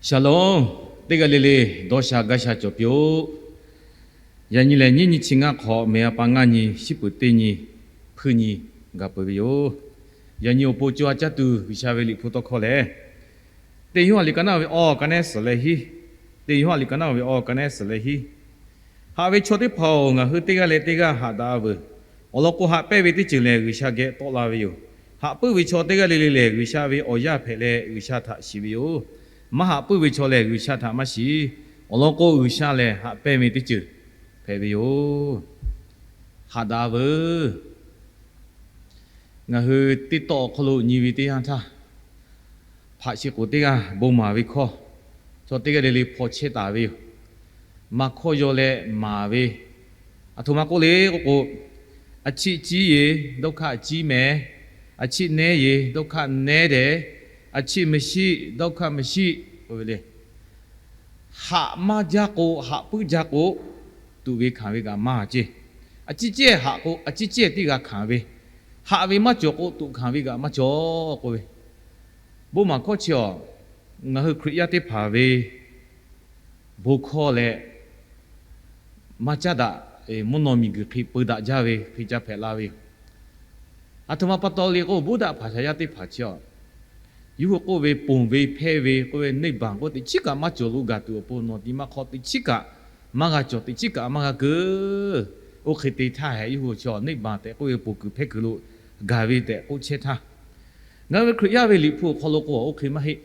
Shalom. Teˇ g'aˇ le le dawˇ sha gaˇ sha cawˬ piˇ-oˆ. Yaꞈ nyi lehˬ, nyiˇ nyi chi ngaˇ hk'awꞈ, mehˬ a pa ngaˇ nyi, shiˉ peuˍ teˇ nyi, hpuiˇ nyi, gaˬ peuˬ ve yoˬ. Yaꞈ nyi awˬ pon co ha caˇ tuˬ G'uiˬsha ve Liꞈ hpu tawˇ hkawˇ lehˬ, Teˇ Yoˇhanˬ liꞈ ka naˆ ve awˬ ka nehˉ suhˍ leh hiˉ, Teˇ Yoˇhanˬ liꞈ ka naˆ ve awˬ ka nehˉ suhˍ leh hiˉ. Haꞈ ve chaw teˇ hpaˍ-oˬ, ngaˬ hui teˇ g'aˇ leh teˇ g'aˇ haꞈ daꞈ-a veuˬ. Awˬ lawn k'o, haꞈ pehnˇ ve teˇ ceuˬ lehˬ, G'uiˬsha geh tawˆ la ve yoˬ. Haꞈ puiˉ ve chaw teˇ g'aˇ le le lehˬ, G'uiˬsha ve awˬ yaˇ hpehꞈ leh G'uiˬsha htaꞈ shiˍ ve yoˬ. Maˇ haꞈ puiˉ ve chaw lehˬ, G'uiˬsha htaꞈ maˇ shiˍ. Awˬ lawn k'o, G'uiˬsha lehˬ haꞈ pehnˇ ve teˇ ceuˬ hpehꞈ ve yoˬ. Haꞈ daꞈ-a veuˬ. Ngaˬ hui teˇ tawˆ awˬ hk'aw lo nyi ve teˇ yanˇ htaˇ, hpaꞈ shi k'oˍ teˇ g'aˇ bon maˍ ve hkawˇ, chaw teˇ g'aˇ le le hpaw chehˇ taˍ ve yoˬ. Maˇ hkawˇ yaw leh maˍ ve, aˬ htoꞈ ma k'oˆ le k'oˆ k'o, อาชีพ ciˉ ye, ดอก hkaˆ ciˉ meh, อาชีพ nehˉ ye, ดอก hkaˆ nehˉ dehꞈ, อาชีพ maˇ shiˆ, ดอก hkaˆ maˇ shiˆ k'oˆ ve le. Haꞈ maˇ jaˇ k'o, haꞈ puiˉ jaˇ k'o, tuꞈ ve hkanˍ ve kaꞈ maˇ ceˇ. A ciˉ cehˇ haꞈ k'o, a ciˉ cehˇ teˇ g'a hkanˍ ve, haꞈ ve maˇ cawˬ k'o, tuꞈ hkanˍ ve kaꞈ maˇ cawˬ k'oˆ ve. Bon maˍ hkawˇ chi awˬ, ngaˬ hui Hkriꞈ yaˇ teˇ hpaˍ ve bon hkawˇ leh, maˇ caˉ daꞈ, mvuhˇ naw miˬguiˬ hk'e peu daꞈ jaˇ ve hk'e ca hpehꞈ la ve yoˬ. Aˬ htoꞈ ma pa taw le k'o, Buddha hpaˍ shaˍ yaˇ teˇ hpaˍ chi awˬ, yawˇ hui k'oˆ ve ponˬ ve hpehˇ ve k'oˆ ve นิพพาน k'o, teꞈ chiˉ kaꞈ maˇ cawˬ lo gaˬ tuˬ awˬ pon nawˬ ti maˇ hk'aw, teꞈ chiˉ kaꞈ maˇ g'a cawˬ, teꞈ chiˉ kaꞈ maˇ g'a keu. Oˇ hk'e te htaˇ hehꞈ, yawˇ hui chi awˬ นิพพาน tehꞈ k'oˆ ve ponˬ kuiˬ hpehˇ kuiˬ lo gaˬ ve tehꞈ k'oˆ chehˇ htaˇ, ngaˬ hui ve Hkriꞈ yaˇ ve Liꞈ hpu awˬ hk'aw lo k'o, oˇ hk'e maˇ heˆ.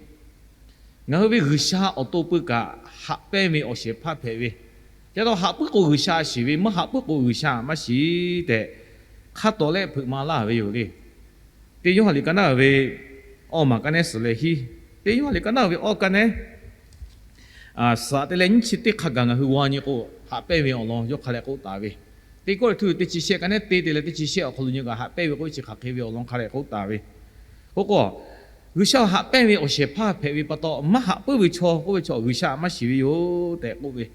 Ngaˬ hui ve G'uiˬsha awˬ to peu kaꞈ haꞈ pehnˇ ve awˬ shehˍ hpaˇ hpehꞈ ve, ca taw haꞈ puiˉ k'o G'uiˬsha shiˍ ve, maˇ haꞈ puiˉ k'o G'uiˬsha maˇ shiˍ tehꞈ, hk'a tawˍ lehˆ hpeuꞈ ma laˇ ve yoˬ le. Teˇ Yoˇhanˬ liꞈ ka naˆ ve awˬ maˬ ka nehˉ suhˍ leh hiˉ, Teˇ Yoˇhanˬ liꞈ ka naˆ ve awˬ ka nehˉ suhˍ te leh nyiˇ chi teˇ hk'a gaˬ ngaˬ hui g'aw nyi k'o, haꞈ pehnˇ ve awˬ lawn yawˇ hk'a leh k'oˆ taˍ ve. Teˇ Kawˇrenˍhtuˆ teˇ chi shehˆ ka nehˉ teˇ te leh teˇ chi shehˆ awˬ hk'aw lo nyi kaꞈ, haꞈ pehnˇ ve k'oˆ ve chi hk'aˬ hk'e ve awˬ lawn hk'a leh k'oˆ taˍ ve. K'o k'o, G'uiˬsha haꞈ pehnˇ ve awˬ shehˍ hpaˇ hpehꞈ ve pa taw, maˇ haꞈ puiˉ ve chaw k'oˆ ve chaw G'uiˬsha maˇ shiˍ ve yoˬ tehꞈ k'oˆ ve.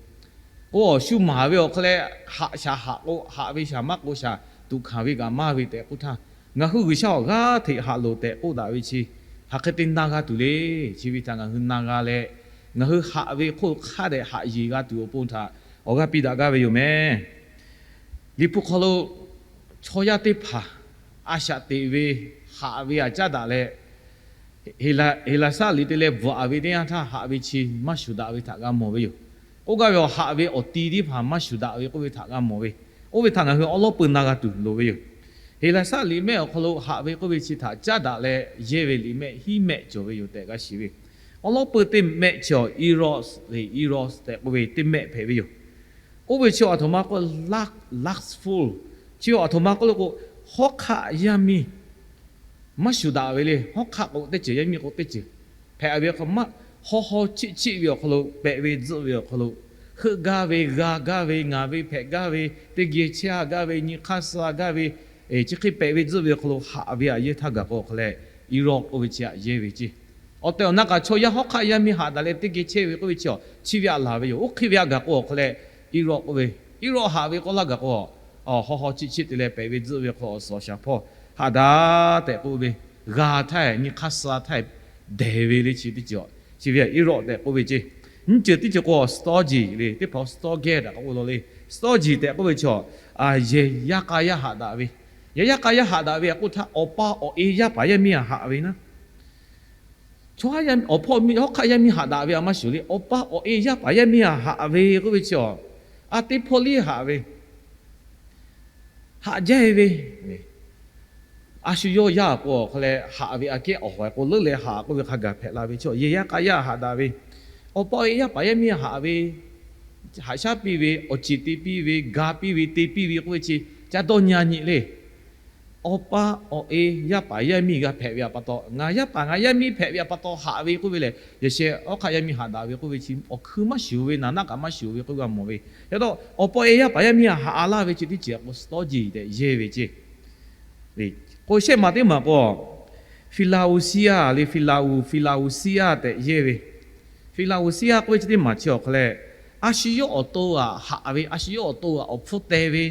K'o, shu maˍ ve awˬ hk'aw leh haꞈ shaˍ haꞈ k'o, haꞈ ve shaˍ maˇ k'o shaˍ, tuꞈ hkanˍ ve kaꞈ maˇ ve tehꞈ k'oˆ htaˇ, ngaˬ hui G'uiˬsha awˬ g'aˇ hteꞈ haꞈ loˍ tehꞈ k'oˆ daꞈ ve chi, hk'aˬ hk'e te na g'a tuˬ le. Chi ve htaꞈ ngaˬ hui na g'a leh, ngaˬ hui haꞈ ve hk'oˆ hk'a dehꞈ haꞈ yeˬ g'a tuˬ awˬ pon htaꞈ awˬ g'aˇ piˇ daꞈ gaˇ ve yoˬ meh. Liꞈ hpu hk'aw lo chaw yaˇ teˇ hpaˍ a shaꞈ teꞈ ve haꞈ ve aꞈ caˉ daꞈ leh, Heˍlaˍsaˆ liꞈ te leh bvuhꞈ ve teˇ yanˇ htaˇ haꞈ ve chi maˇ shuˍ daꞈ ve htaꞈ g'a mawˬ ve yoˬ. K'oˆ gaˇ ve awˬ, haꞈ ve awˬ ti teˇ hpaˍ maˇ shuˍ daꞈ ve k'oˆ ve htaꞈ g'a mawˬ ve. Oˇ ve htaꞈ ngaˬ hui awˉ lawˉ peu na g'a tuˬ loˍ ve yoˬ. Heˍlaˍsaˆ liꞈ mehˆ awˬ hk'aw lo haꞈ ve k'oˆ ve chi htaꞈ caˉ daꞈ leh yehˇ ve liꞈ mehˆ hiˉ mehˆ cawˬ ve yoˬ tehꞈ g'a shiˍ ve. Awˉ lawˉ peu teˇ mehˆ chi awˬ, eros le, eros tehꞈ k'oˆ ve teˇ mehˆ hpehꞈ ve yoˬ. Oˇ ve chi aˬ htoꞈ ma k'oˆ, lust, lustful. Chi aˬ htoꞈ ma k'oˆ le k'o, hawˉ hk'aˆ yaˇ miˇ maˇ shuˍ daꞈ ve le. Hawˉ hk'aˆ k'o teˇ ceuˬ, yaˇ miˇ k'o teˇ ceuˬ hpehꞈ ve hk'a maˇ, haw haw chiˆ chiˆ ve awˬ hk'aw lo, pehꞈ ve tzuhˆ ve awˬ hk'aw lo, heuˆ gaˇ ve, g'a gaˇ ve, ngaˬ ve hpehꞈ gaˇ ve, teˇ geh chehˇ-a gaˇ ve, nyi hk'aˇ suh-a gaˇ ve, chi hk'e pehꞈ ve tzuhˆ ve awˬ hk'aw lo haꞈ ve aꞈ yehˇ htaˇ gaˬ k'o awˬ hk'aw leh, eros k'oˆ ve chi aꞈ yehˇ ve ceˇ. Awˬ tehˬ awˬ na kaꞈ chaw yaˇ hawˉ hk'aˆ yaˇ miˇ haꞈ daꞈ leh teˇ geh chehˇ ve k'oˆ ve chi aˬ, chi ve aꞈ laˬ ve yoˬ. Oˇ hk'e ve aꞈ gaˬ k'o awˬ hk'aw leh, eros k'oˆ ve, eros haꞈ ve k'oˆ laˇ gaˬ k'o, haw haw chiˆ chiˆ te leh pehꞈ ve tzuhˆ ve hk'aw lo awˬ suhˍ awˬ shaˍ hpawˇ haꞈ daꞈ tehꞈ k'oˆ ve, g'a htaˇ nyi hk'aˇ suh htaˇ dehˬ ve le chi teˇ ceuˬ, chi ve aꞈ eros tehꞈ k'oˆ ve ceˇ. Nyiˇ ceuˬ teˇ ceuˬ k'o, storge le, teˇ hpaˍ storge tehꞈ k'oˆ ve law le. Storge tehꞈ k'oˆ ve chi aˬ, yehˬ yaˇ k'a yaˇ haꞈ daꞈ ve. Yehˬ yaˇ k'a yaˇ haꞈ daꞈ ve aꞈ k'oˆ htaˇ, awˬ pa awˬ e yaˇ paˍ yaˇ miˇ aꞈ haꞈ ve naˉ, chaw yaˇ, awˬ hpawˇ miˇ hawˉ hk'aˆ yaˇ miˇ haꞈ daꞈ ve aꞈ maˇ shuˍ le. Awˬ pa awˬ e yaˇ paˍ yaˇ miˇ aꞈ haꞈ ve k'oˆ ve chi aˬ, a teˇ hpawˇ liˇ haꞈ ve, haꞈ jaˇ ve, a shu yawˇ yaˇ k'o awˬ hk'aw leh haꞈ ve aꞈ kehˉ awˬ hawˍ k'o leuˉ leh haꞈ k'oˆ ve hk'a gaˬ hpehꞈ la ve chi, yehˬ yaˇ k'a yaˇ haꞈ daꞈ ve, awˬ pa awˬ e yaˇ paˍ yaˇ miˇ aꞈ haꞈ ve, haꞈ shaˉ piˇ ve, awˬ ceˬ te piˇ ve, ga piˇ ve, te piˇ ve k'oˆ ve chi, ca dawˇ nyi-a nyi le. Awˬ pa awˬ e yaˇ paˍ yaˇ miˇ g'a hpehꞈ ve aꞈ pa taw, ngaˬ yaˇ paˍ ngaˬ yaˇ miˇ hpehꞈ ve aꞈ pa taw haꞈ ve k'oˆ ve lehˬ, yaꞈ sheh hawˉ hk'aˆ yaˇ miˇ haꞈ daꞈ ve k'oˆ ve chi awˬ hkui maˇ shuˍ ve, naˍ naˆ kaꞈ maˇ shuˍ ve k'oˆ g'a mawˬ ve. Yaꞈ taw, awˬ pa awˬ e yaˇ paˍ yaˇ miˇ aꞈ haꞈ laˇ ve chi teˇ ceuˬ k'o, storge tehꞈ yehˇ ve ceˇ. K'o shehˆ maˬ teˇ maˬ k'o, Philaosea le, Philao, Philaosea tehꞈ yehˇ ve. Philaosea k'oˆ ve chi teˇ maˬ chi awˬ hk'aw leh, a shu yawˇ awˬ to aꞈ haꞈ ve, a shu yawˇ awˬ to aꞈ awˬ hpfuhˇ teh ve,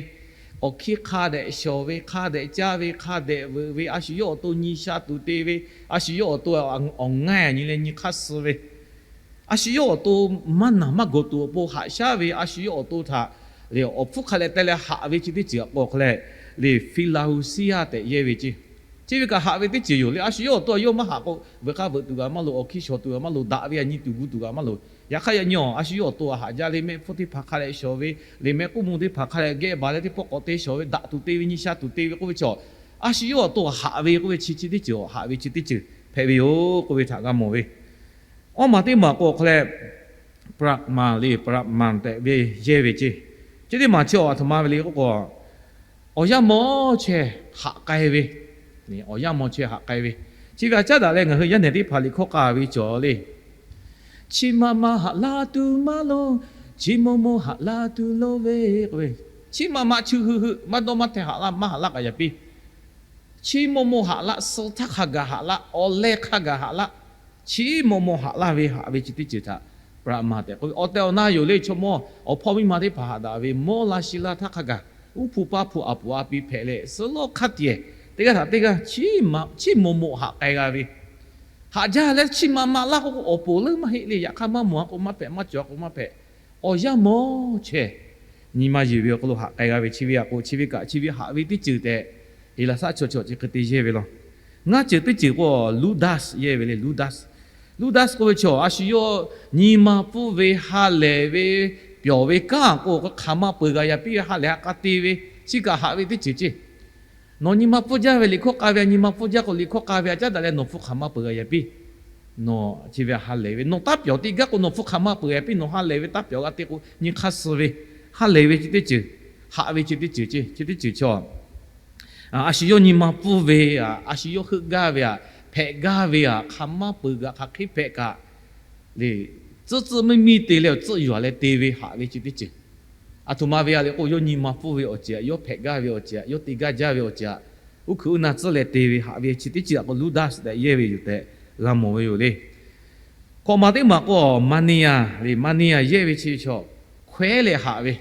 awˬ hkiˇ hk'a dehꞈ shawˍ ve, hk'a dehꞈ caˇ ve, hk'a dehꞈ veuꞈ ve, a shu yawˇ awˬ to nyi sha tuˬ te ve, a shu yawˇ awˬ to aꞈ awˬ ngaˇ nyi leh nyi hk'aˇ suh ve, A shu yawˇ awˬ to maˇ naˬ maˇ gawˬ tuˬ awˬ pon haꞈ shaˉ ve a shu yawˇ awˬ to htaꞈ lehˬ, awˬ hpfuhˇ hk'a leh teh leh haꞈ ve chi teˇ ceuˬ k'o hk'a leh, lehˬ, Fiˍlaˍhuˍsiˇyaˇ tehꞈ yehˇ ve ceˇ. Chi ve kaꞈ haꞈ ve teˇ ceuˬ yoˬ le. A shu yawˇ awˬ to a yawˇ maˇ haꞈ k'o, veuꞈ k'aˇ veuꞈ tuˬ g'a maˇ loˍ, awˬ hkiˇ shawˍ tuˬ g'a maˇ loˍ, daꞈ ve a nyi tuˬ gu tuˬ g'a maˇ loˍ. Yaꞈ hk'aˇ yaꞈ nyi a shu yawˇ awˬ to a haꞈ jaˇ le, mehˆ hpfuhˇ teˇ hpaˍ hk'a leh shawˍ ve, lehˬ, mehˆ k'oˆ mvuh teˇ hpaˍ hk'a leh geh baˬ leh teˇ pawˆ k'awꞈ te shawˍ ve, daꞈ tuˬ te ve, nyi sha tuˬ te ve k'oˆ ve chaw, a shu yawˇ awˬ to haꞈ ve k'oˆ ve chi chi teˇ ceuˬ, haꞈ ve chi teˇ ceuˬ hpehꞈ ve yoˬ k'oˆ ve htaꞈ g'a mawˬ ve. Awˇ maˬ teˇ maˬ k'o hk'a leh, pragma le, pragma tehꞈ ve yehˇ ve ceˇ. Chi teˇ maˬ chi a htoꞈ ma ve le k'oˆ k'o, awˬ yanˇ mawˇ chehˇ haꞈ k'ai ve, awˬ yanˇ mawˇ chehˇ haꞈ k'ai ve. Chi ve a caˉ daꞈ leh ngaˬ hui yaˇ nehˬ teˇ hpaˍ liꞈ hkawˇ k'a ve cawˬ le. Chi ma ma haꞈ la tuˬ maˇ loˍ, chi maw maw haꞈ la tuˬ loˍ ve k'oˆ ve, chi ma ma chi hui hui maˇ dawˇ maˇ hteh haꞈ laˇ, maˇ haꞈ laˇ kaꞈ yaꞈ piˇ. Chi maw maw haꞈ laˇ, suh htaˇ hk'a gaˬ haꞈ laˇ, awˬ leh hk'a gaˬ haꞈ laˇ, chi maw maw haꞈ laˇ ve haꞈ ve chi teˇ ceuˬ htaꞈ pragma tehꞈ k'oˆ ve. Awˬ tehˬ awˬ na yoˬ le. Chaw mawˇ awˬ hpawˇ miˇ ma teˇ hpaˍ haꞈ daꞈ ve mawˇ la shi la htaˇ hk'a gaˬ, uˉ hpu paˇ hpu aˬ puˍ a pi hpehꞈ leh suh lawˇ hk'aˇ tiˬ, teˇ g'aˇ htaꞈ teˇ g'aˇ chiˇ maw maw haꞈ k'ai g'a ve. Haꞈ jaˇ leh chiˇ ma ma laˇ k'o k'o awˬ poˍ leuˉ maˇ heˆ le. Yaꞈ hk'aˇ maˇ mawˬ a k'o maˇ hpehꞈ, maˇ cawˬ a k'o maˇ hpehꞈ. Awˬ yanˇ mawˇ chehˇ, nyi ma yeˬ ve awˬ hk'aw lo haꞈ k'ai g'a ve chi ve a k'o, chi ve kaꞈ chi ve haꞈ ve teˇ ceuˬ tehꞈ Heˍlaˍsaˆ chaw chaw chi hk'e te yehˇ ve law. Ngaˇ ceuˬ teˇ ceuˬ k'o Ludas yehˇ ve le. Ludas, Ludas k'oˆ ve chaw a shu yawˇ nyi ma pfuhˇ ve, ha lehˬ ve, pyawˬ ve kanˉ k'o hk'aˬ ma peuˬ g'a yaꞈ piˇ ve, ha lehˬ ha k'a te ve, chi kaꞈ haꞈ ve teˇ ceuˬ ceˇ. Nawˬ nyi ma pfuhˇ jaˇ ve liꞈ hkawˇ k'a ve, nyi ma pfuhˇ jaˇ k'o liꞈ hkawˇ k'a ve a caˉ daꞈ leh nawˬ hpfuhˇ hk'aˬ ma peuˬ g'a yaꞈ piˇ. Nawˬ chi ve ha lehˬ ve, nawˬ taˇ pyawˬ te gaˇ k'o nawˬ hpfuhˇ hk'aˬ ma peuˬ yaꞈ piˇ. Nawˬ ha lehˬ ve taˇ pyawˬ g'a te k'o nyi hk'aˇ suh ve, ha lehˬ ve chi teˇ ceuˬ, haꞈ ve chi teˇ ceuˬ ceˇ. Chi teˇ ceuˬ chaw a shu yawˇ nyi ma pfuhˇ ve, a shu yawˇ heuˆ gaˇ ve, hpehꞈ gaˇ ve, hk'aˬ ma peuˬ g'a hk'aˬ hk'e hpehꞈ kaꞈ le, tcuhˉ tcuhˉ miˇ miˇ te leh tcuhˆ yuˬ leh te ve haꞈ ve chi teˇ ceuˬ. A htoꞈ ma ve a le k'o yawˇ nyi ma pfuhˇ ve awˬ ceuˬ, yawˇ hpehꞈ gaˇ ve awˬ ceuˬ, yawˇ te gaˇ jaˇ ve awˬ ceuˬ, uˉ hkui uˉ na tcuhˉ leh te ve haꞈ ve chi teˇ ceuˬ a k'o Ludas tehꞈ yehˇ ve yoˬ tehꞈ g'a mawˬ ve yoˬ le. Hkawꞈ maˬ teˇ maˬ k'o Maˍniˍyaˍ le. Maˍniˍyaˍ yehˇ ve chi chaw hkawehˉ leh haꞈ ve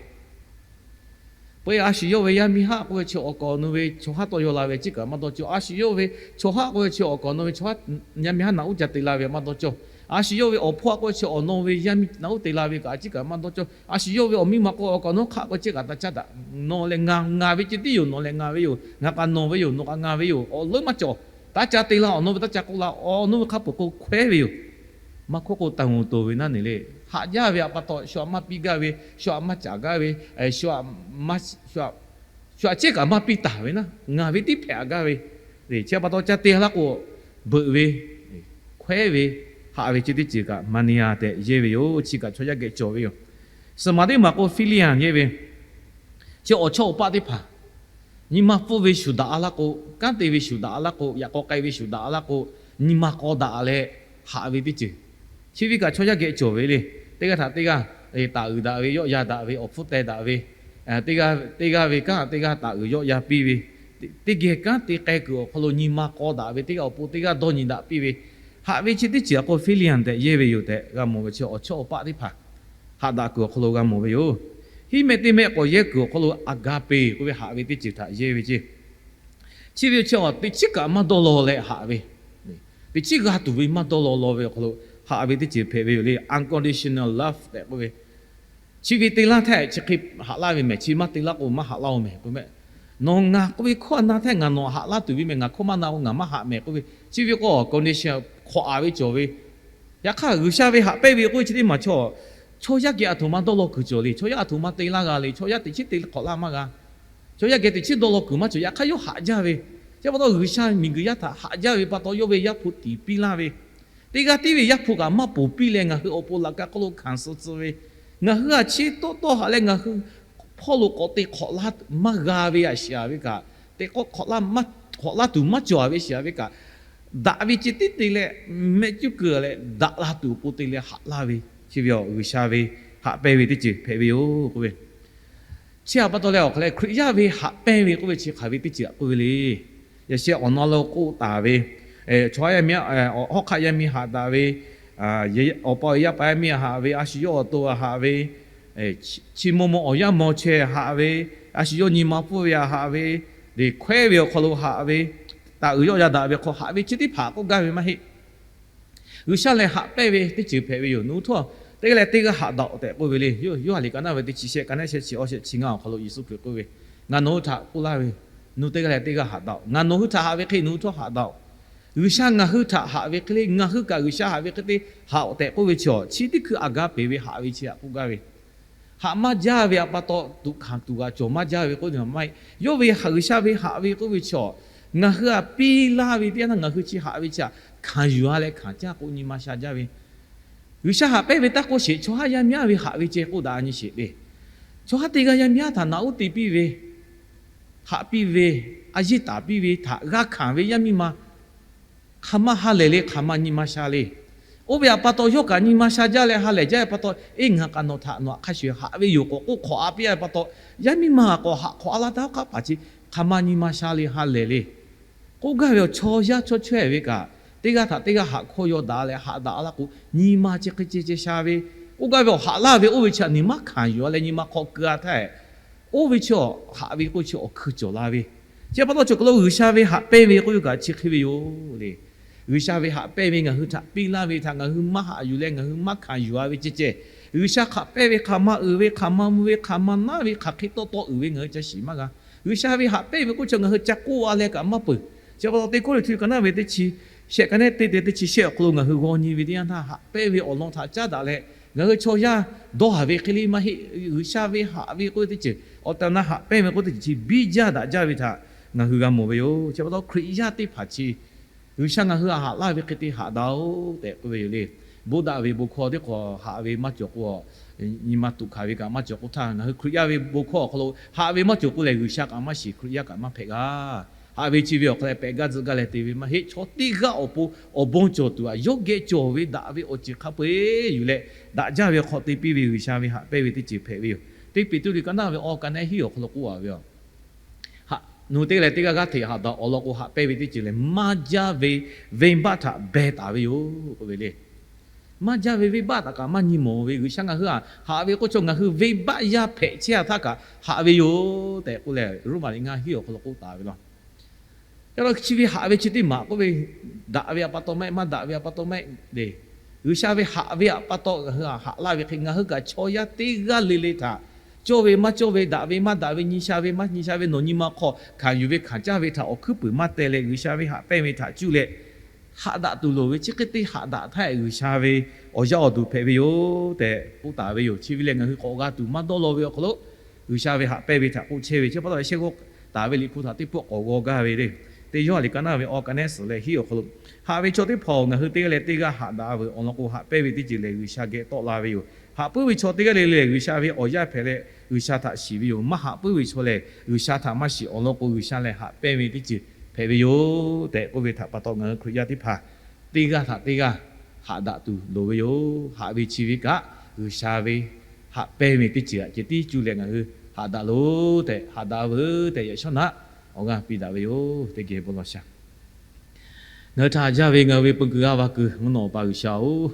Peuˬ, a shu yawˇ ve yaˇ miˇ haˆ k'oˆ ve chi awˬ kaˍ awˬ nu ve chaw haˉ tawˇ yaw la ve a ciˉ kaꞈ maˇ dawˇ cawˇ. A shu yawˇ ve chaw haˉ k'oˆ ve chi awˬ kaˍ awˬ nu ve chaw haˉ yaˇ miˇ haˉ naꞈ uˉ ca te la ve maˇ dawˇ cawˇ. A shu yawˇ ve awˬ hpawˇ haˉ k'oˆ ve chi awˬ nawˬ ve yaˇ miˇ naꞈ uˉ te la ve kaꞈ a ciˉ kaꞈ maˇ dawˇ cawˇ. A shu yawˇ ve awˬ miˇ ma k'oˆ awˬ kaˍ awˬ nu hk'aˆ k'oˆ ve chi kaꞈ taˇ caˉ daꞈ. Nawˬ lehˬ ngaˬ ve ceh tiˉ yoˬ. Nawˬ lehˬ ngaˬ ve yoˬ. Ngaˬ kaꞈ nawˬ ve yoˬ. Nawˬ kaꞈ ngaˬ ve yoˬ. Awˬ leuˉ maˇ cawˬ. Taˇ ca te la, awˬ nawˬ ve taˇ ca k'oˆ la, awˬ nawˬ ve hk'a peuˬ k'o hkawehˉ ve yoˬ. Maˇ hkawehˉ k'o taˇ hu toˬ ve naˉ neˬ le. Haꞈ jaˇ ve a pa taw shu aꞈ maˇ piˇ gaˇ ve, shu aꞈ maˇ caˍ gaˇ ve, shu aꞈ ceˉ kaꞈ maˇ piˇ taˍ ve naˉ, ngaˬ ve tiˉ hpehꞈ gaˇ ve. Chi pa taw ca te laˇ k'o, beuꞈ ve, hkawehˉ ve, haꞈ ve chi teˇ ceuˬ kaꞈ Maˍniˍyaˍ tehꞈ yehˇ ve yoˬ. Chi kaꞈ chaw yaˇ geh cawˬ ve yoˬ. Suhˍ maˬ teˇ maˬ k'o Fiˇliˇyanˍ yehˇ ve, chi awˬ chawˇ awˬ paˆ teˇ hpaˍ nyi ma pfuhˇ ve shuˍ daꞈ a laˇ k'o, kanˉ te ve shuˍ daꞈ a laˇ k'o, yaꞈ k'aw k'ai ve shuˍ daꞈ a laˇ k'o, nyi ma k'aw daꞈ leh haꞈ ve teˇ ceuˬ. Chi ve kaꞈ chaw yaˇ geh cawˬ ve le. Teˇ g'aˇ htaꞈ teˇ g'aˇ taˍ uiˍ daꞈ ve, yawˆ yan daꞈ ve, awˬ hpfuhˇ teh daꞈ ve, teˇ g'aˇ ve kanˉ teˇ g'aˇ taˍ uiˍ yawˆ yan piˇ ve, teˇ geh kanˉ te k'ai kuiˬ awˬ hk'aw lo nyi ma k'aw daꞈ ve, teˇ g'aˇ awˬ pon teˇ g'aˇ dawˇ nyi daꞈ piˇ ve, haꞈ ve chi teˇ ceuˬ a k'o Fiˇliˇyanˍ tehꞈ yehˇ ve yoˬ tehꞈ g'a mawˬ ve chi awˬ chawˇ awˬ paˆ teˇ hpaˍ haꞈ daꞈ kuiˬ awˬ hk'aw lo g'a mawˬ ve yoˬ. Hiˉ mehˆ teˇ mehˆ k'awꞈ yehˇ kuiˬ awˬ hk'aw lo agape k'oˆ ve haꞈ ve teˇ ceuˬ htaꞈ yehˇ ve ceˇ. Chi ve chi teꞈ chiˉ kaꞈ maˇ dawˇ law leh haꞈ ve, teꞈ chiˉ g'a tuˬ ve maˇ dawˇ law law ve awˬ hk'aw lo haꞈ ve teˇ ceuˬ hpehꞈ ve yoˬ le. Unconditional love tehꞈ k'oˆ ve, chi ve te laˇ htaˇ chi hk'e haꞈ laˇ ve mehˍ, chi maˇ te laˇ k'o maˇ haꞈ laˇ-oˬ mehˍ k'oˆ meh. Nawˬ ngaˬ k'oˆ ve hkawˇ na htaˇ ngaˬ nawˬ haꞈ laˇ tuˬ ve mehˍ, ngaˬ hkawˇ maˇ na k'o ngaˬ maˇ haꞈ mehˍ k'oˆ ve, chi ve k'o condition hk'awꞈ a ve cawˬ ve. Yaꞈ hk'aˇ G'uiˬsha ve haꞈ pehnˇ ve k'oˆ ve chi teˇ maˬ chaw, chaw yaˇ geh aˬ htoꞈ ma dawˇ law kuiˬ cawˬ le. Chaw yaˇ aˬ htoꞈ ma te laˇ g'a le. Chaw yaˇ teꞈ chiˉ te hk'awꞈ laˇ maˇ g'a. Chaw yaˇ geh teꞈ chiˉ dawˇ law kuiˬ maˇ cawˬ. Yaꞈ hk'aˇ yawˇ haꞈ jaˇ ve, chi pa taw G'uiˬsha miˬguiˬ yaˇ htaꞈ haꞈ jaˇ ve pa taw yawˇ ve Yaˇ hpu tiˍ piˇ laˇ ve, teˇ g'aˇ tiˉ ve Yaˇ hpu kaꞈ maˇ ponˬ piˇ leh ngaˬ hui awˬ pon laꞈ ka hk'oˆ lo hkanˍ suh tcuh ve, ngaˬ hui a chi tawˇ tawˇ haꞈ leh ngaˬ hui hpawˇ lo k'awꞈ te hk'awꞈ laˇ maˇ g'a ve a shiˍ a ve kaꞈ, teꞈ k'awꞈ hk'awꞈ laˇ tuˬ maˇ cawˬ a ve shiˍ a ve kaꞈ, daꞈ ve ceh tiˉ te leh mehˆ cuˉ keu leh daꞈ la tuˬ awˬ pon te leh haꞈ laˇ ve, chi ve awˬ G'uiˬsha ve haꞈ pehnˇ ve teˇ ceuˬ hpehꞈ ve yoˬ k'oˆ ve. Chi htaꞈ pa taw leh awˬ hk'aˬ lehˬ Hkriꞈ yaˇ ve haꞈ pehnˇ ve k'oˆ ve chi hk'aˬ ve teˇ ceuˬ k'oˆ ve le. Yaꞈ sheh awˬ na lo k'oˆ taˍ ve, chaw yaˇ miˇ, hawˉ hk'aˆ yaˇ miˇ haꞈ daꞈ ve, awˬ pa awˬ yaˇ pa yaˇ miˇ haꞈ ve, a shu yawˇ awˬ to haꞈ ve, chi maw maw awˬ yanˇ maw chehˇ haꞈ ve, a shu yawˇ nyi ma pfuhˇ ve haꞈ ve, hkawehˉ ve awˬ hk'aw lo haꞈ ve, taˍ uiˍ yawˆ yan daꞈ ve hk'aw haꞈ ve chi teˇ hpaˍ k'oˆ gaˇ ve maˇ heˆ. G'uiˬsha lehˬ haꞈ pehnˇ ve teˇ ceuˬ hpehꞈ ve yoˬ. Nawˬ hui htawˇ teˇ g'aˇ leh teˇ g'aˇ haꞈ daꞈ-oꞈ tehꞈ k'oˆ ve le. Yoˇhanˬ liꞈ ka naˇ ve teˇ chi shehˆ, ka naˇ shehˆ chi awˇ shehˆ chi ngaˇ awˬ hk'aw lo Yeˍsuˆ Hkriꞈ k'oˆ ve, Ngaˬ nawˬ hui htaꞈ k'oˆ laˇ ve, nawˬ hui teˇ g'aˇ leh teˇ g'aˇ haꞈ daꞈ-oꞈ. Ngaˬ nawˬ hui htaꞈ haꞈ ve hk'e nawˬ hui htawˇ haꞈ daꞈ-oꞈ. G'uiˬsha ngaˬ hui htaꞈ haꞈ ve hk'e le, ngaˬ hui kaꞈ G'uiˬsha haꞈ ve hk'e te haꞈ-oꞈ tehꞈ k'oˆ ve chi awˬ chi teˇ hkui agape ve haꞈ ve chi htaꞈ k'oˆ gaˇ ve, haꞈ maˇ jaˇ ve htaꞈ pa taw tuꞈ hkanˍ tuˬ g'a cawˬ maˇ jaˇ ve k'oˆ ve maˇ heˆ. Yawˇ ve G'uiˬsha ve haꞈ ve k'oˆ ve chi awˬ, ngaˬ hui htaꞈ piˇ laˇ ve teˇ yanˇ htaˇ ngaˬ hui chi haꞈ ve chi htaꞈ hkanˍ yuˬ-a leh hkanˍ caˇ k'o nyi ma sha jaˇ ve, G'uiˬsha haꞈ pehnˇ ve taˇ k'oˆ sheˍ, chaw haˉ yaˇ miˉ ve haꞈ ve ceh k'oˆ daꞈ nyi sheˍ le. Chaw haˉ teˇ g'aˇ yaˇ miˉ htaꞈ naꞈ uˉ te piˇ ve, haꞈ piˇ ve, a yeˇ taˍ piˇ ve htaꞈ g'a hkanˍ ve yaˇ miˇ ma hk'aˬ ma ha lehˬ le, hk'aˬ ma nyi ma sha le. Oˇ ve htaꞈ pa taw yawˇ kaꞈ nyi ma sha jaˇ leh ha lehˬ jaˇ ve pa taw, eˇ ngaˬ kaꞈ nawˬ htaꞈ nawˬ htaꞈ hk'a shuˍ haꞈ ve yoˬ k'awꞈ k'oˆ hk'awꞈ-a piˇ-a ve pa taw, yaˇ miˇ ma kaꞈ k'awꞈ haꞈ hk'awꞈ-a laˇ taˇ oˇ hk'aˇ paˍ chi hk'aˬ ma nyi ma sha le ha lehˬ le. K'oˆ gaˇ ve awˬ chaw yaˇ chaw chaweh ve kaꞈ teˇ g'aˇ htaꞈ teˇ g'aˇ haꞈ hkawˇ yaw daꞈ leh haꞈ daꞈ laˇ k'o, nyi ma chi hk'e ceh ceh sha ve, k'oˆ gaˇ ve awˬ haꞈ laˇ ve oˇ ve chi htaꞈ nyi ma hkanˍ yuˬ-a leh nyi ma hk'aw keu-a htaˇ, oˇ ve chi haꞈ ve k'oˆ chi awˬ hkui cawˬ la ve, chi pa taw cawˬ hk'aw lo G'uiˬsha ve haꞈ pehnˇ ve k'oˆ ve kaꞈ chi hk'e ve yoˬ le. G'uiˬsha ve haꞈ pehnˇ ve ngaˬ hui htaꞈ piˇ laˇ ve htaꞈ ngaˬ hui maˇ haꞈ yuˬ leh ngaˬ hui maˇ hkanˍ yuˬ-a ve ceh ceh, G'uiˬsha hk'aˬ pehnˇ ve hk'aˬ ma uiˍ ve hk'aˬ ma mvuh ve hk'aˬ ma naˉ ve hk'aˬ hk'e tawˇ tawˇ uiˍ ve ngaˬ hui ca shiˍ maˇ g'a. G'uiˬsha ve haꞈ pehnˇ ve k'oˆ chi ngaˬ hui ca k'oˆ-a leh kaꞈ maˇ peuˬ. Chi pa taw teˇ Kawˇrenˍhtuˆ ka naˇ ve teˇ chi shehˆ, ka naˇ teˇ te teˇ chi shehˆ awˬ hk'aw lo ngaˬ hui g'aw nyi ve teˇ yanˇ htaˇ haꞈ pehnˇ ve awˬ lawn htaꞈ caˉ daꞈ leh, ngaˬ hui chaw yaˇ dawˇ haˍ ve hk'e le maˇ heˆ. G'uiˬsha ve haꞈ ve k'oˆ ve teˇ ceuˬ awˬ tehˬ awˬ na haꞈ pehnˇ ve k'oˆ teˇ ceuˬ chi biˇ jaˇ daꞈ jaˇ ve htaꞈ ngaˬ hui g'a mawˬ ve yoˬ. Chi pa taw Hkriꞈ yaˇ teˇ hpaˍ chi G'uiˬsha ngaˬ hui htaꞈ haꞈ laˇ ve hk'e te haꞈ daꞈ-oꞈ tehꞈ k'oˆ ve yoˬ le. Bon daꞈ ve bon hkawˇ teˇ hk'awꞈ haꞈ ve maˇ cawˬ k'o, nyi ma tuꞈ hkanˍ ve kaꞈ maˇ cawˬ k'o htaˇ, ngaˬ hui Hkriꞈ yaˇ ve bon hkawˇ awˬ hk'aw lo haꞈ ve maˇ cawˬ k'o lehˬ, G'uiˬsha kaꞈ maˇ shiˍ, Hkriꞈ yaˇ kaꞈ maˇ hpehꞈ g'a. Haꞈ ve chi ve awˬ hk'aw leh pehꞈ gaˇ tzuhꞈ gaˇ leh te ve maˇ heˆ. Chaw teˇ g'aˇ awˬ pon awˬ bon cawˬ tuˬ aꞈ yawˇ geh cawˬ ve daꞈ ve awˬ ceuˬ hk'a peu-eˬ yuˬ leh daꞈ jaˇ ve awˬ hk'aw te piˇ ve G'uiˬsha ve haꞈ pehnˇ ve teˇ ceuˬ hpehꞈ ve yoˬ. Teˇ Peˍtruˆ liꞈ ka naˇ ve awˬ ka naˇ hiˉ awˬ hk'aw lo k'oˆ-a ve yoˬ. Nawˬ hui teˇ g'aˇ leh teˇ g'aˇ g'aˇ hteꞈ haꞈ daꞈ awˬ lawn k'o, haꞈ pehnˇ ve teˇ ceuˬ lehˬ maˇ jaˇ ve venˇbaˆ htaꞈ beh taˍ ve yoˬ k'oˆ ve le. Maˇ jaˇ ve venˇbaˆ htaꞈ kaꞈ maˇ nyi mawˬ ve, G'uiˬsha ngaˬ hui htaꞈ haꞈ ve k'oˆ chaw ngaˬ hui venˇbaˆ yaˇ hpehꞈ chehˇ-a htaˇ kaꞈ haꞈ ve yoˬ tehꞈ k'oˆ leh, Roˉmaꞈ liꞈ ngaˇ hiˉ awˬ hk'aw lo k'oˆ taˍ ve law. Yaꞈ nyi chi ve haꞈ ve chi teˇ maˬ k'oˆ ve, daꞈ ve htaꞈ pa taw maˇ heˆ, maˇ daꞈ ve htaꞈ pa taw maˇ heˆ le. G'uiˬsha ve haꞈ ve htaꞈ pa taw ngaˬ hui haꞈ laˇ ve hk'e, ngaˬ hui kaꞈ chaw yaˇ teˇ g'aˇ le le htaꞈ cawˇ ve maˇ cawˇ ve, daꞈ ve maˇ daꞈ ve, nyi sha ve maˇ nyi sha ve, nawˬ nyi ma hk'aw hkanˍ yuˬ ve hkanˍ caˇ ve htaꞈ awˬ hkuiˉ puiˍ maˇ teh leh, G'uiˬsha ve haꞈ pehnˇ ve htaꞈ cuˇ leh haꞈ daꞈ tuˬ loˍ ve, chi hk'e te haꞈ daꞈ htaˇ G'uiˬsha ve awˬ yaˇ awˬ duˬ hpehꞈ ve yoˬ tehꞈ k'oˆ taˍ ve yoˬ. Chi ve lehˬ ngaˬ hui k'awꞈ g'a tuˬ maˇ dawˇ law ve awˬ hk'aw lo, G'uiˬsha ve haꞈ pehnˇ ve htaꞈ k'oˆ chehˇ ve chi pa taw shehˆ g'awˇ taˍ ve liꞈ hpu htaꞈ teˇ pawˆ k'awꞈ g'aw gaˇ ve le. Teˇ Yoˇhanˬ liꞈ ka naˇ ve awˬ ka naˇ suhˍ leh hiˉ awˬ hk'aw lo, haꞈ ve chaw teˇ hpaˍ-oˬ, ngaˬ hui teˇ g'aˇ leh teˇ g'aˇ haꞈ daꞈ-a veuˬ. Awˬ lawn k'o, haꞈ pehnˇ ve teˇ ceuˬ lehˬ G'uiˬsha geh tawˆ la ve yoˬ. Haꞈ puiˉ ve chaw teˇ g'aˇ le le lehˬ, G'uiˬsha ve awˬ yaˇ hpehꞈ leh G'uiˬsha htaꞈ shiˍ ve yoˬ. Maˇ haꞈ puiˉ ve chaw lehˬ, G'uiˬsha htaꞈ maˇ shiˍ. Awˬ lawn k'o, G'uiˬsha lehˬ haꞈ pehnˇ ve teˇ ceuˬ hpehꞈ ve yoˬ tehꞈ k'oˆ ve htaꞈ pa taw, ngaˬ hui Hkriꞈ yaˇ teˇ hpaˍ teˇ g'aˇ htaꞈ teˇ g'aˇ haꞈ daꞈ tuˬ loˍ ve yoˬ. Haꞈ ve chi ve kaꞈ G'uiˬsha ve haꞈ pehnˇ ve teˇ ceuˬ htaꞈ ceh tiˉ cuˇ leh ngaˬ hui haꞈ daꞈ loˬ tehꞈ, haꞈ daꞈ veuˬ tehꞈ, yaꞈ shawˉ naꞈ awˬ g'aˇ piˇ daꞈ ve yoˬ. Teˇ geh bon lawˬ shaˍ. Ngaˬ hui htaꞈ haꞈ jaˇ ve ngaˬ hui ve peu kuiˬ g'aˇ va kuiˬ mvuhˇ naw pa G'uiˬsha-oˬ,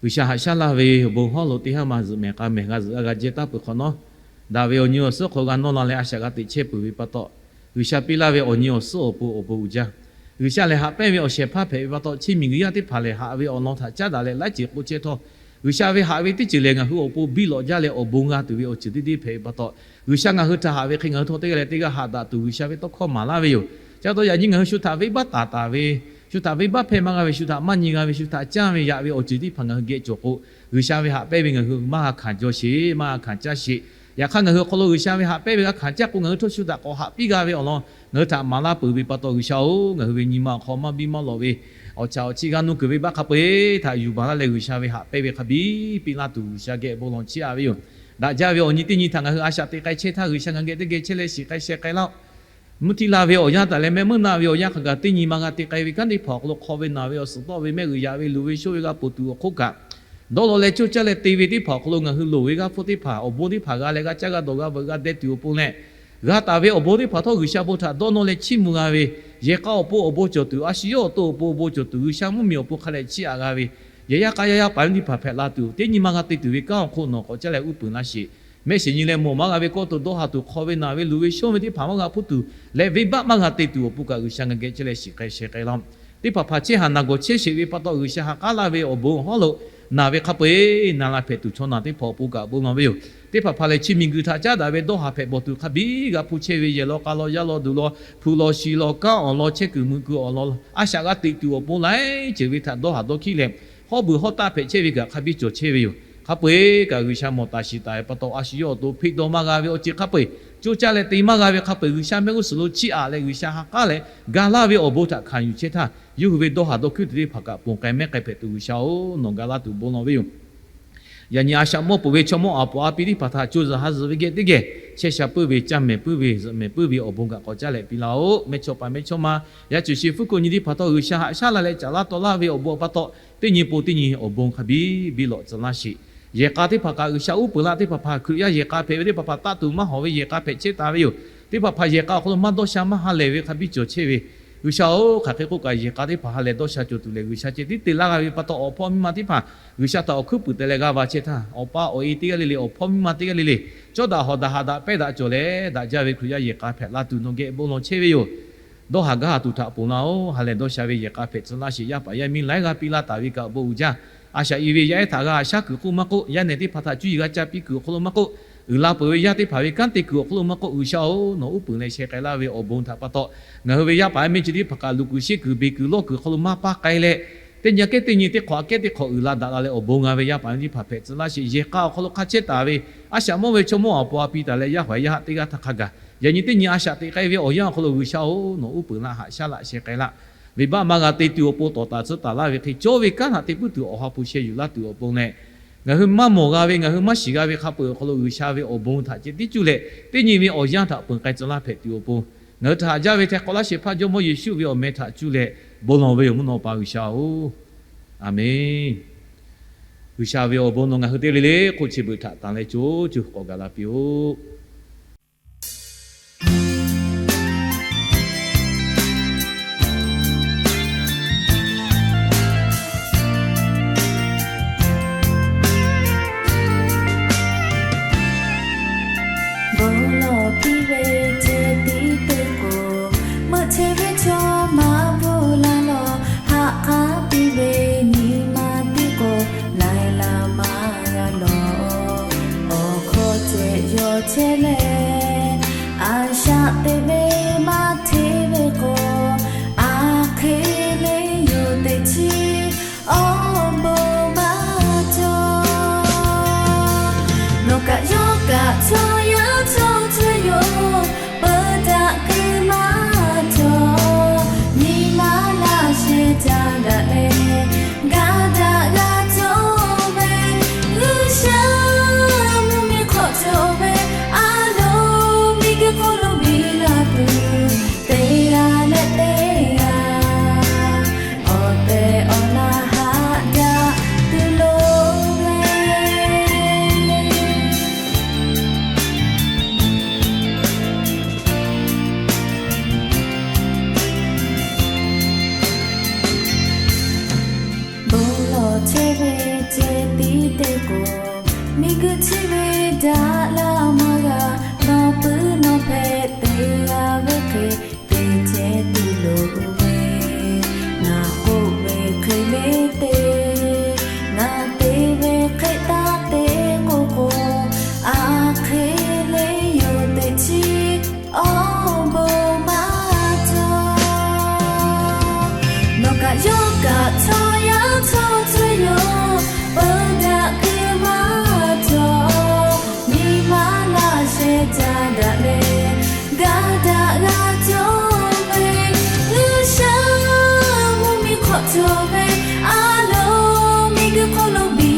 G'uiˬsha haꞈ shaˉ laˇ ve awˬ bon hawˉ lo teˇ haˉ ma zuhꞈ mehˍ k'a mehˍ g'a zuhꞈ g'a g'a jehˇ taˉ peuˬ hk'awꞈ nawˉ, daꞈ ve awˬ nyi awˬ suhˉ hk'aw g'a nawˇ la leh a shaꞈ g'a teꞈ chehˇ peuˬ ve pa taw, G'uiˬsha piˇ laˇ ve awˬ nyi awˬ suhˉ awˬ pon awˬ bon uiˍ jaˇ. G'uiˬsha lehˬ haꞈ pehnˇ ve awˬ shehˍ hpaˇ hpehꞈ ve pa taw, chi miˬguiˬ yaˇ teˇ hpaˍ lehˬ haꞈ ve awˬ lawn htaꞈ caˉ daꞈ leh laiˉ ceuˬ k'oˆ chehˇ htawˇ, G'uiˬsha ve haꞈ ve teˇ ceuˬ lehˬ ngaˬ hui awˬ pon biˇ lawꞈ jaˇ leh awˬ bon g'a tuˬ ve awˬ ceuˬ teˇ deˇ hpehꞈ ve pa taw, G'uiˬsha ngaˬ hui htaꞈ haꞈ ve hk'e ngaˬ hui htawˇ teˇ g'aˇ leh teˇ g'aˇ haꞈ daꞈ tuˬ G'uiˬsha ve tawˇ hkawˇ maˍ laˇ ve yoˬ. Chi pa taw yaꞈ nyi ngaˬ hui shu htaꞈ venˇbaˆ taˍ taˍ ve, shu htaꞈ venˇbaˆ hpehˇ maˇ g'a ve, shu htaꞈ maˇ nyi g'a ve, shu htaꞈ canˇ ve yaꞈ ve awˬ ceuˬ teˇ hpaˍ ngaˬ hui geh cawˬ k'o, G'uiˬsha ve haꞈ pehnˇ ve ngaˬ hui maˇ g'a hkanˍ jaw sheˍ, maˇ g'a hkanˍ caˇ sheˍ. Yaꞈ hk'aˇ ngaˬ hui awˬ hk'aw lo G'uiˬsha ve haꞈ pehnˇ ve g'a hkanˍ caˇ k'o, ngaˬ hui htawˇ shu htaꞈ k'awꞈ haꞈ piˇ g'a ve awˬ lawn ngaˬ hui htaꞈ maˍ laˇ peuˬ ve pa taw, G'uiˬsha-oˬ, ngaˬ hui ve nyi ma awˬ hk'aw maˇ biˇ maˇ lawꞈ ve, awˬ caꞈ awˬ chi g'a nu kuiˬ venˇbaˆ hk'a peu-eˬ htaꞈ yuˬ baˬ laˇ leh G'uiˬsha ve haꞈ pehnˇ ve hk'a biˇ piˇ laˇ tuˬ G'uiˬsha geh bon lawˬ chiˇ aꞈ ve yoˬ. Daꞈ jaˇ ve awˬ nyi teˇ nyi htaꞈ ngaˬ hui a shaꞈ te k'ai chehˇ htaˇ, G'uiˬsha ngaˬ geh teˇ geh chehˇ leh shiˍ k'ai sheh k'ai laˇ-oˆ. Mvuhˇ htiˇ la ve awˬ yanˇ taˍ leh mehˆ meuˇ naˆ ve awˬ yanˇ hk'a gaˬ teˇ nyi ma g'a te k'ai ve kanˉ teˇ hpaˍ awˬ hk'aw lo hk'aw ve naˬ ve awˬ suhˍ tawˆ ve mehˆ g'uiˬ yaꞈ ve luˬ ve shoˇ ve g'a ponˬ tuˬ awˬ hk'oˆ kaꞈ, dawˇ law leh coˇ caˇ leh te ve teˇ hpaˍ awˬ hk'aw lo ngaˬ hui loˍ ve g'aˇ hpfuhˇ teˇ hpaˍ awˬ bon teˇ hpaˍ g'a leh g'a caˇ g'a dawˬ g'a veuꞈ g'a deh tuˬ awˬ pon leh, g'a taˍ ve awˬ bon teˇ hpaˍ htawˇ G'uiˬsha bon htaꞈ dawˇ nawˇ leh chiˇ mvuh g'a ve, yehˬ k'a awˬ pon awˬ bon cawˬ tuˬ, a shu yawˇ awˬ to awˬ pon awˬ bon cawˬ tuˬ, G'uiˬsha mvuhˇmiˬ awˬ pon hk'a dehꞈ chiˇ aꞈ g'a ve, yehˬ yaˇ k'a yaˇ yaˇ paˍ yaˇ teˇ hpaˍ hpehꞈ la tuˬ, teˇ nyi ma g'a te tuˬ ve kanˉ awˬ hk'oˆ nawˬ k'awꞈ caˇ leh uˉ peunˍ laˇ sheˍ. Mehˆ shiˍ nyi leh mawˬ maˇ g'a ve kawˇ to dawˇ ha tuˬ, hk'aw ve naˬ ve luˬ ve shoˇ ve teˇ hpaˍ maˇ g'a hpuˇ tuˬ leh, venˇbaˆ maˇ g'a te tuˬ awˬ pon kaꞈ G'uiˬsha ngaˬ geh chehˇ leh shiˍ k'ai sheh k'ai laˇ-oˆ. teˇ hpaˍ hpaˍ chehˇ haˍ naˬ gawˬ chehˇ sheˍ ve pa taw, G'uiˬsha ha k'aˉ laˇ ve awˬ bon hawˉ lo naˬ ve hk'a peu-eˬ na la hpehꞈ tuˬ chaw naˬ teˇ hpaˍ awˬ pon kaꞈ bon lawˬ ve yoˬ. Teˇ hpaˍ hpaˍ lehˬ, chi miˬguiˬ htaꞈ caˉ daꞈ ve dawˇ haˍ hpehꞈ bawˬ tuˬ hk'a biˇ g'a hpuˇ chehˇ ve, yehˬ law k'a law yaˇ law duˬ law hpu law shi law kanˉ awˬ lawn chehˇ kuiˬ mui kuiˬ awˬ lawn a shaꞈ g'a teꞈ tuˬ awˬ pon laiˉ ceuˬ ve htaꞈ dawˇ haˍ dawˇ hkiˉ leh, hawˉ beuꞈ hawˉ taˆ hpehꞈ chehˇ ve kaꞈ hk'a biˇ cawˬ chehˇ ve yoˬ. Hk'a peu-eˬ kaꞈ G'uiˬsha mawˬ taˍ shiˍ taˍ ve pa taw, a shu yawˇ awˬ to hpeꞈ dawˬ maˇ g'a ve awˬ ceuˬ hk'a peu-eˬ, co caˇ leh te maˇ g'a ve hk'a peu-eˬ, G'uiˬsha mehˆ g'uˇ suhˍ lo chiˇ aꞈ leh G'uiˬsha ha k'aˉ leh ga laˇ ve awˬ bon htaꞈ hkanˍ yuˬ chehˇ htaˇ, yawˇ hui ve dawˇ haˍ dawˇ hkiˉ tuˬ teˇ hpaˍ kaꞈ ponˬ k'ai mehˉ k'ai hpehꞈ tuˬ G'uiˬsha-oˬ, nawˬ ga laˇ tuˬ bon lawˬ ve yoˬ. Yaꞈ nyi a shaꞈ mawˇ peuˬ ve chaw mawˇ aˍ poˍ a pi teˇ hpaˍ htaꞈ co zuhˬ ha zuhˬ ve geh teˇ geh shehˇ sha puiˉ ve, caˇ mehˍ puiˉ ve, zuhꞈ mehˍ puiˉ ve awˬ bon kaꞈ k'awꞈ caˇ leh piˇ laˇ-oˆ. Mehˇchawˇ paˍ mehˇchawˇma, yaˇ ceuˬ shi fuˉ ko nyi teˇ hpaˍ htawˇ G'uiˬsha haꞈ shaˉ la leh caˍ laˇ taw laˇ ve awˬ bon awˬ pa taw, teˇ nyi pon teˇ nyi awˬ bon hk'a biˇ biˇ lawꞈ tcuh laˇ sheˍ. Yehˬ k'a teˇ hpaˍ kaꞈ G'uiˬsha uˉ peunˍ laˇ, teˇ hpaˍ hpaˍ Hkriꞈ yaˇ yehˬ k'a hpehꞈ ve teˇ hpaˍ hpaˍ taˆ tuˬ maˇ hawˍ ve yehˬ k'a hpehꞈ chehˇ taˍ ve yoˬ. Teˇ hpaˍ hpaˍ yehˬ k'a awˬ hk'aw lo maˇ dawˇ sha maˇ ha lehˬ ve hk'a biˇ cawˬ chehˇ ve, G'uiˬsha-oˬ, hk'aˬ hk'e k'oˆ kaꞈ yehˬ k'a teˇ hpaˍ ha lehˬ dawˇ sha cawˬ tuˬ lehˬ, G'uiˬsha ceh tiˉ te laˇ g'a ve pa taw, awˬ hpawˇ miˇ ma teˇ hpaˍ G'uiˬsha htaꞈ awˬ hkuiˉ puiˍ te leh g'a va chehˇ htaˇ, awˬ pa awˬ e teˇ g'aˇ le le, awˬ hpawˇ miˇ ma teˇ g'aˇ le le, cawˇ daꞈ hawˍ daꞈ haꞈ daꞈ pehˇ daꞈ cawˬ leh daꞈ jaˇ ve Hkriꞈ yaˇ yehˬ k'a hpehꞈ la tuˬ nawˬ geh bon lawˬ chehˇ ve yoˬ. Dawˇ haˍ gaˇ haˍ tuˬ htaꞈ ponˬ laˇ-oˆ. Ha lehˬ dawˇ sha ve yehˬ k'a hpehꞈ tcuh laˇ sheˍ. Yaˇ paˍ yaˇ miˇ laiˉ g'aˇ piˇ laˇ taˍ ve kaꞈ bon uiˍ jaˇ. A shaꞈ i ve yaˇ ehˉ htaꞈ g'a shaˉ kuiˬ hk'oˆ maˇ k'oˆ, yaˇ nehˬ teˇ hpaˍ htaꞈ cuˇ yiˍ g'a ca piˇ kuiˬ awˬ hk'aw lo maˇ k'oˆ, uiˍ la peuˬ ve yaˇ teˇ hpaˍ ve kanˉ te kuiˬ awˬ hk'aw lo maˇ k'oˆ, G'uiˬsha-oˬ, nawˬ uˉ peunˍ leh sheh k'ai laˇ ve awˬ bon htaꞈ pa taw, ngaˬ hui ve yaˇ paˍ yaˇ miˇ chi teˇ hpaˍ kaꞈ luˬ kuiˬ sheˆ kuiˬ beˬ kuiˬ lawˇ kuiˬ hk'aw lo maˇ paˇ k'ai leh, teˇ nyi aꞈ kehˉ teˇ nyi teˇ hk'awꞈ aꞈ kehˉ teˇ hk'awꞈ uiˍ la daꞈ la leh awˬ bon g'a ve yaˇ paˍ yaˇ miˇ teˇ hpaˍ hpehꞈ tcuh laˇ sheˍ. Yehˬ k'a awˬ hk'aw lo hk'a chehˇ taˍ ve a shaꞈ mawˇ ve chaw mawˇ aˍ paw a pi taˍ leh yaˇ hawˍ yaˇ haˆ teˇ g'aˇ htaˇ hk'a gaˬ, yaꞈ nyi teˇ nyi a shaꞈ teꞈ k'ai ve awˬ yanˇ awˬ hk'aw lo G'uiˬsha-oˬ, nawˬ uˉ peunˍ laˇ haꞈ shaˉ laꞈ sheh k'ai laˇ. Venˇbaˆ maˇ g'a te tuˬ awˬ pon tawˍ taˍ tcuhˉ taˍ laˇ ve hk'e, cawˇ ve kanˉ htaꞈ te puiˉ tuˬ awˬ ha hpu sheh yuˬ laˇ tuˬ awˬ pon leh, ngaˬ hui maˇ mawˬ g'a ve, ngaˬ hui maˇ shiˍ g'a ve hk'a peu-eˬ awˬ hk'aw lo G'uiˬsha ve awˬ bon htaꞈ ceh tiˉ cuˇ leh, teˇ nyi ve awˬ yanˇ htaꞈ peunˍ k'ai tcuh laˇ hpehꞈ tuˬ awˬ pon, ngaˬ hui htaꞈ haꞈ jaˇ ve hteh k'awꞈ laˇ shehˍ hpaˇ Jawˇmawˇ Yeˍsuˆ ve awˬ meh htaꞈ cuˇ leh bon lawˬ ve yoˬ, mvuhˇ naw pa G'uiˬsha-oˬ, Aˍmenˍ. G'uiˬsha ve awˬ bon nawˬ ngaˬ hui teˇ g'aˇ le le hk'oˆ chi beuꞈ htaꞈ tanˬ leh co co k'awꞈ gaˬ la piˇ-oˆ. Bon lawˬ piˇ ve ceh tiˉ teˇ k'o, meuꞈ chehˇ ve chaw maˇ bvuhꞈ laˇ lawˬ. Haꞈ k'aˉ piˇ ve nyi ma tiˉ k'o, laiˬ la maˇ g'a lawˬ. Awˬ hkawˇ ceh yawˇ chehˇ leh, a shaꞈ teꞈ ve maˇ hteˇ ve k'o, a hk'e le yoˬ teꞈ chi awˬ bon maˇ cawˬ. Nawˬ kaꞈ yawˇ kaꞈ chaw yaˇ chaw ceuˬ yoˬ, peuˬ daꞈ keu maˇ cawˬ. Nyi ma laˇ sheh ca daꞈ leh, ga daꞈ g'a cawˬ ve, G'uiˬsha mvuhˇmiˬ hk'awꞈ cawˬ ve, a loˍ miˬguiˬ hk'oˆ lo biˇ la tuˬ, teˇ g'aˇ leh teˇ g'aˇ awˬ tehˬ awˬ na haꞈ jaˇ tuˬ loˍ ve. Bon lawˬ chehˇ ve ceh tiˉ teˇ k'o, miˬguiˬ chi ve daꞈ la maˇ g'a. Nawˬ puiˉ nawˬ hpehꞈ teˇ g'aˇ ve hk'e te chehˇ tuˬ loˍ ve, ngaˬ k'oˆ ve hk'e le te, ngaˬ te ve hk'e taˇ te k'o k'o, a hk'e le yoˬ teꞈ chi awˬ bon maˇ cawˬ. Nawˬ kaꞈ yawˇ kaꞈ chaw yaˇ chaw ceuˬ yoˬ, peuˬ daꞈ keu maˇ cawˬ. Nyi ma laˇ sheh ca daꞈ leh, ga daꞈ g'a cawˬ ve, G'uiˬsha mvuhˇmiˬ hk'awꞈ cawˬ ve, a loˍ miˬguiˬ hk'oˆ lo biˇ